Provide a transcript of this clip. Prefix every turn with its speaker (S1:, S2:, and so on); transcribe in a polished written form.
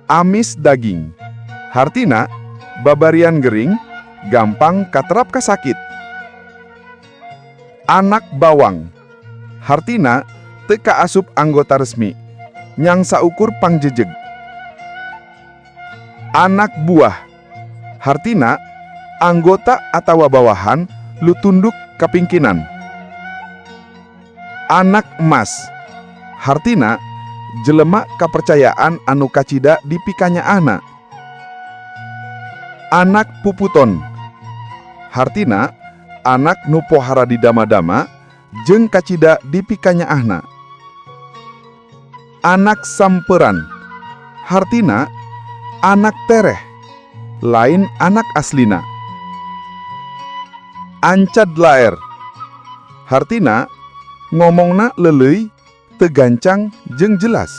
S1: Amis daging. Hartina, babarian gering, gampang katerap ka sakit. Anak bawang. Hartina, teu kaasup anggota resmi, ngan saukur pangjejeg. Anak buah. Hartina, anggota atawa bawahan nu tunduk ka pingkinan. Anak emas. Hartina, jelema kapercayaan anu kacida dipikanyaahna. Anak puputon. Hartina, anak nu pohara didama-dama jeung kacida dipikanyaahna. Anak samperan. Hartina, anak tereh, lain anak aslina. Ancad laer. Hartina, ngomongna leuleuy, teu gancang jeung jelas.